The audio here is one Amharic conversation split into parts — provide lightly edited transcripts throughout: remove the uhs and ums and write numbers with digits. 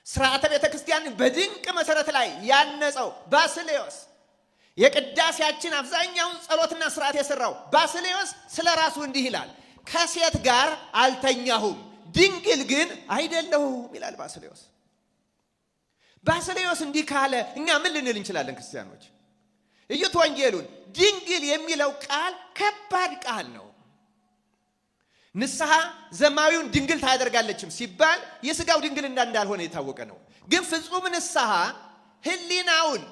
ስርዓተ ቤተ ክርስቲያንን በድንቅ መሰረት ላይ ያነጸው ባስልዮስ፣ የቅዳሴያችን አብዛኛውን ጸሎትና ስርዓት የሰራው ባስልዮስ ስለ ራሱ እንዲህ ይላል፣ ከሴት ጋር አልተኛሁም ድንግል ግን አይደለሁም ይላል ባስልዮስ። ባስልዮስ እንዲህ ካለ እኛ ምን ልንል እንችላለን? ክርስቲያኖች እዩት ወንጌሉን። ድንግል የሚለው ቃል ከባድ ቃል ነው። ንስሐ ዘማዊውን ድንግል ታደርጋለችም ሲባል የስጋው ድንግልና እንዳልሆነ የታወቀ ነው። ግን ፍጹም ንስሐ ሕሊናውን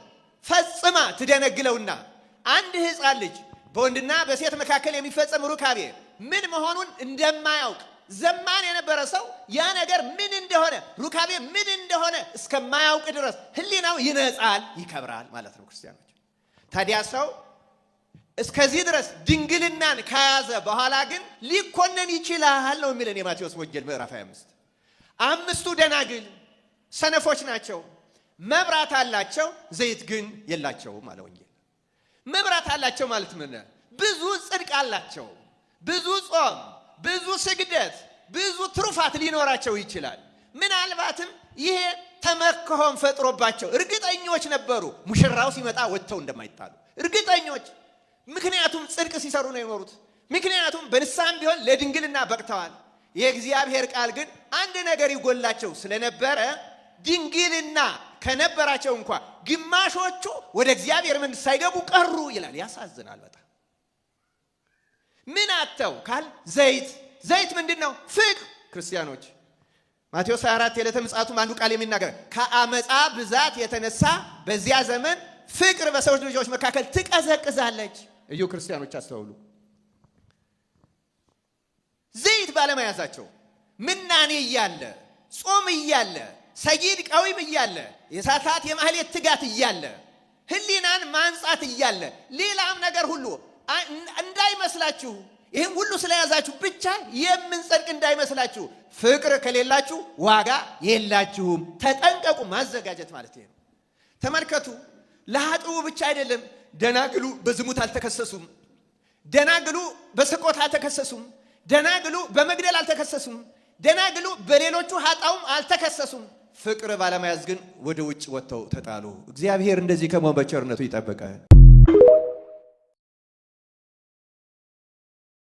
ፈጽማ ትደነግለውና አንድ ሕፃን ልጅ በወንድና በሴት መካከል የሚፈጸም ሩካቤ ምን መሆኑን እንደማያውቅ፣ ዘማን የነበረ ሰው ያ ነገር ምን እንደሆነ፣ ሩካቤ ምን እንደሆነ እስከማያውቅ ድረስ ሕሊናው ይነጻል፣ ይከብራል ማለት ነው። ክርስቲያኖች ታዲያ ሰው እስከዚህ ድረስ ድንግልናን ከያዘ በኋላ ግን ሊኮነን ይችላል ነው የሚለን የማቴዎስ ወንጌል ምዕራፍ 25። አምስቱ ደናግል ሰነፎች ናቸው፣ መብራት አላቸው፣ ዘይት ግን የላቸውም አለ ወንጌል። መብራት አላቸው ማለት ምን? ብዙ ጽድቅ አላቸው፣ ብዙ ጾም፣ ብዙ ስግደት፣ ብዙ ትሩፋት ሊኖራቸው ይችላል። ምናልባትም ይሄ ተመክሆን ፈጥሮባቸው እርግጠኞች ነበሩ፣ ሙሽራው ሲመጣ ወጥተው እንደማይጣሉ እርግጠኞች። ምክንያቱም ጽድቅ ሲሰሩ ነው የኖሩት። ምክንያቱም በንስሐም ቢሆን ለድንግልና በቅተዋል። የእግዚአብሔር ቃል ግን አንድ ነገር ይጎላቸው ስለነበረ ድንግልና ከነበራቸው እንኳ ግማሾቹ ወደ እግዚአብሔር መንግሥት ሳይገቡ ቀሩ ይላል። ያሳዝናል በጣም። ምን አተው ካል ዘይት። ዘይት ምንድን ነው? ፍቅር። ክርስቲያኖች ማቴዎስ 24 የዕለተ ምጽአቱም አንዱ ቃል የሚናገር ከአመፃ ብዛት የተነሳ በዚያ ዘመን ፍቅር በሰዎች ልጆች መካከል ትቀዘቅዛለች። እዩ ክርስቲያኖች አስተውሉ። ዘይት ባለመያዛቸው ምናኔ እያለ፣ ጾም እያለ፣ ሰጊድ ቀዊም እያለ፣ የሳታት የማህሌት ትጋት እያለ፣ ሕሊናን ማንጻት እያለ፣ ሌላም ነገር ሁሉ እንዳይመስላችሁ፣ ይህም ሁሉ ስለያዛችሁ ብቻ የምንጸድቅ እንዳይመስላችሁ። ፍቅር ከሌላችሁ ዋጋ የላችሁም። ተጠንቀቁ። ማዘጋጀት ማለት ይሄ ነው። ተመልከቱ፣ ለኃጥኡ ብቻ አይደለም። ደናግሉ በዝሙት አልተከሰሱም። ደናግሉ በስርቆት አልተከሰሱም። ደናግሉ በመግደል አልተከሰሱም። ደናግሉ በሌሎቹ ኃጣውም አልተከሰሱም። ፍቅር ባለመያዝ ግን ወደ ውጭ ወጥተው ተጣሉ። እግዚአብሔር እንደዚህ ከመሆን በቸርነቱ ይጠብቀን።